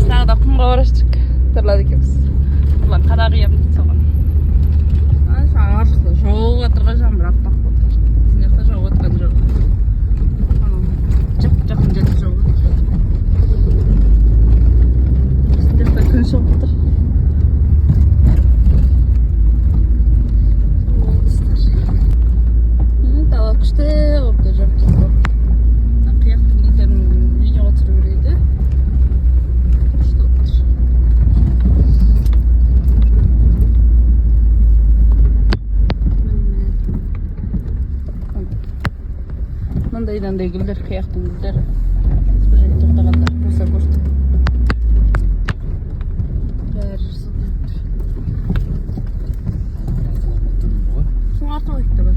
Тағы да құмға бара жатырмық. Нұрлан екеуміз. Нұрлан қара қиямын дейді соған. Ар жақта жауып жатыр ғой жаңбыр, аппақ болып тұр. Біздің жақта жауып жатқан жоқ. Анау жап жақын жерде жауып жатыр. Біздің жақта күн шығып тұр. Сол, достар. Міне, дала күшті болып тұр, жап жасыл болып. Мына қияқтың гүлдерін видеоға түсіру керек еді. Күшті болып тұр. Міне. Мынандай мынандай гүлдер, қияқтың гүлдері. Біз бір жерге тоқтағанда болса көрдік. Бәрі жасыл болып тұр. Соның артына кетті бар.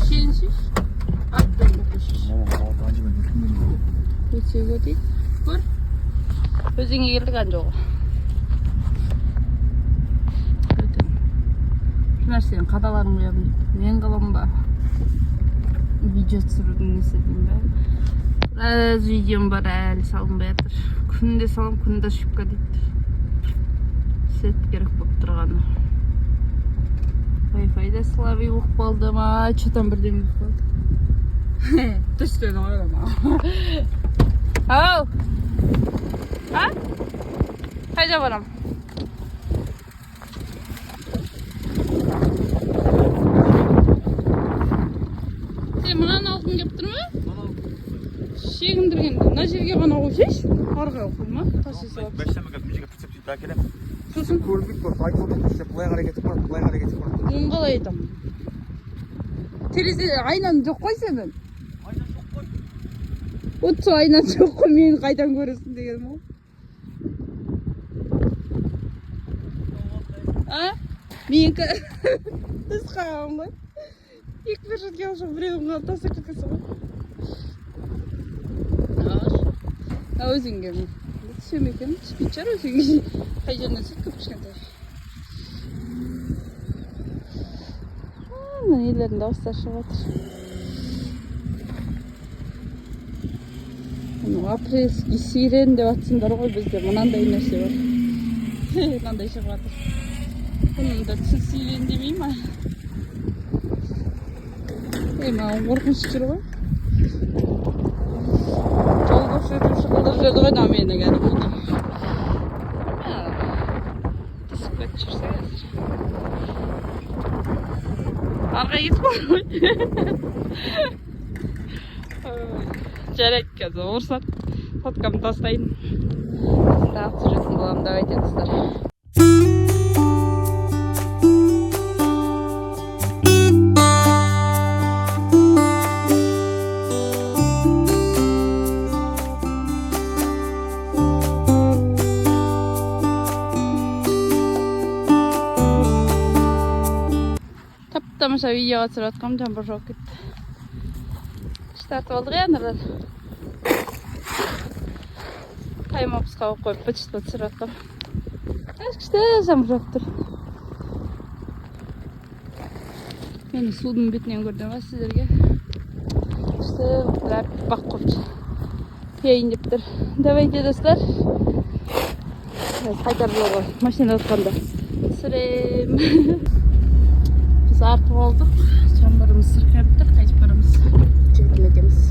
Шешінші. Артпен қойшы. Өте өте. Көр. Өзенге келдік ана жолға. Өте. Бір нәрсенің қадаларын қоямын дейді. Мен қалам ба? Видео түсірудің несі деймін ба? Біраз видеом бар, әлі салынбай жатыр. Күнде салам, күнде ошибка дейді. Свет керек болып тұрғаны. Wi-Fi да слабый болып қалды ма? Че там, бірдеңе болып қалды. Түстен ғой ана. Ау! А? Қайда барам? Сен мынаны алғың келіп тұр ма? Шегіндіргенде мына жерге ғана қойсайшы. Ары қарай қойма, таси салып. Прицеп әкелемін. Сосын Көрінбейді, көріп айтып прицеп былай қарай кетіп барады, былай қарай кетіп барады. Оны қалай айтамын? Терезе айнаң жоқ қой сенің. Айна жоқ қой. Вот сол айнаң жоқ қой, мені қайдан көресің дегенім ғой. А? Менікі түсіп қалған ғой. Екі перчатка алып, біреуін ғана тастап кеткенсің ғой. А өзенге түсе ме екен? Түспейтін шығар өзенге. Қай жерінен түседі, кіп кішкентай. Мына нелердің дауыстары шығып жатыр. Анау апрельский сирень деп атсыңдар ғой, бізде мынандай нәрсе бар. Мынандай шығып жатыр. Бұны да түсін сирень демей ма? Ей, мынау қорқынышты жүр ғой. Жол көрсетіп шықылдап жүрді ғой мынау мені кәдімгідей. Түсіп кетіп жүрсе қазір. Арға кетіп қалды ғой. Жарайды, қазір ұрсады. Фоткамды тастайын. Сосын тағы түсіретін боламын. Давайте, достар. Тап тамаша видеоға түсіріп жатқанмын, жаңбыр жауып кетті. Іш тартып алдық иә, Нұрлан. Таймлапсқа қойып қойып, быт шыт түсіріп жатқанмын. Күшті жаңбыр жауып тұр. Мені судың бетінен көрдім ба сіздерге? Күшті болып тұр, аппақ болып құяйын деп тұр. Давайте, достар. Қазір қайтар жолға машинада отқанда түсірем. Біз артып алдық. Жаңбырымыз сырқырап тұр, қайтып барамыз. Жігітім екеуміз.